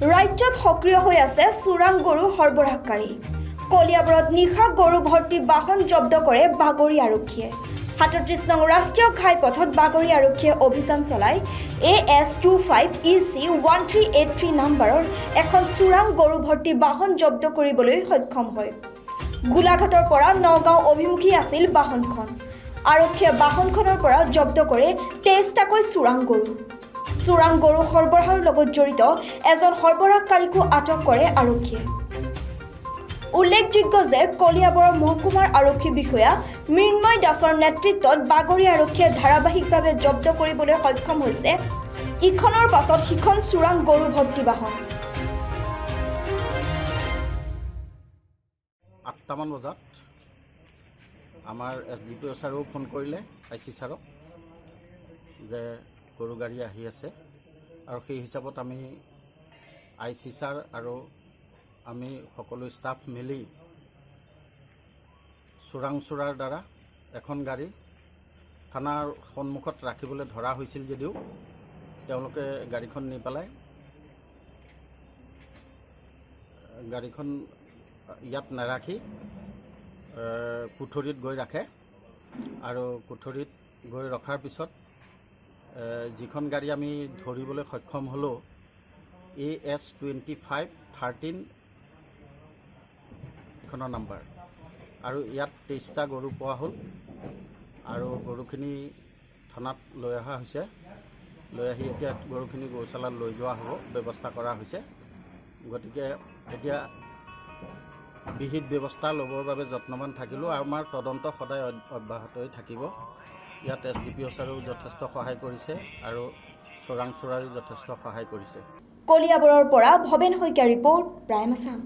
ৰাজ্যত সক্ৰিয় হৈ আছে চোৰাং গৰু সৰবৰাহকাৰী। কলিয়াবৰত নিশা গৰু ভৰ্তি বাহন জব্দ কৰে বাগৰি আৰক্ষীয়ে। 37 নং ৰাষ্ট্ৰীয় ঘাইপথত বাগৰি আৰক্ষীয়ে অভিযান চলাই AS 25 EC 1383 নাম্বাৰৰ এখন চোৰাং গৰু ভৰ্তি বাহন জব্দ কৰিবলৈ সক্ষম হয়। গোলাঘাটৰ পৰা নগাঁও অভিমুখী আছিল বাহনখন। আৰক্ষীয়ে বাহনখনৰ পৰা জব্দ কৰে 23টাকৈ চোৰাং গৰু। চোৰাং গৰু সৰবৰাহৰ লগত জড়িত এজন সৰবৰাহকাৰীকো আটক কৰে আৰক্ষীয়ে। উল্লেখযোগ্য যে কলিয়াবৰৰ মহকুমাৰ আৰক্ষী বিষয়া মৃন্ময় দাসৰ নেতৃত্বত বাগৰি আৰক্ষীয়ে ধাৰাবাহিকভাৱে জব্দ কৰিবলৈ সক্ষম হৈছে ইখনৰ পাছত সিখন চোৰাং গৰু ভৰ্তি বাহন। 8টামান বজাত আমাৰ এছ ডি পি অ' ছাৰেও ফোন কৰিলে I C ছাৰক যে গৰু গাড়ী আহি আছে আৰু সেই হিচাপত আমি I C sir আৰু আমি সকলো ষ্টাফ মিলি চোৰাংচোৱাৰ দ্বাৰা এখন গাড়ী থানাৰ সন্মুখত ৰাখিবলৈ ধৰা হৈছিল যদিও তেওঁলোকে গাড়ীখন নি পেলাই গাড়ীখন ইয়াত নাৰাখি কুঠৰীত গৈ ৰাখে আৰু কুঠৰীত গৈ ৰখাৰ পিছত যিখন গাড়ী আমি ধৰিবলৈ সক্ষম হ'লোঁ, AS 25 13 এইখনৰ নাম্বাৰ আৰু ইয়াত 23টা গৰু পোৱা হ'ল আৰু গৰুখিনি থানাত লৈ অহা হৈছে। লৈ আহি এতিয়া গৰুখিনি গৌশালাত লৈ যোৱা হ'ব, ব্যৱস্থা কৰা হৈছে। গতিকে এতিয়া বিহিত ব্যৱস্থা ল'বৰ বাবে যত্নবান থাকিলোঁ আৰু আমাৰ তদন্ত সদায় অব্যাহত হৈ থাকিব। ইয়াত এছ ডি পি অ' ছাৰেও যথেষ্ট সহায় কৰিছে আৰু চোৰাংচোৱাইও যথেষ্ট সহায় কৰিছে। কলিয়াবৰৰ পৰা ভৱেন শইকীয়া, ৰিপৰ্ট, প্ৰাইম আছাম।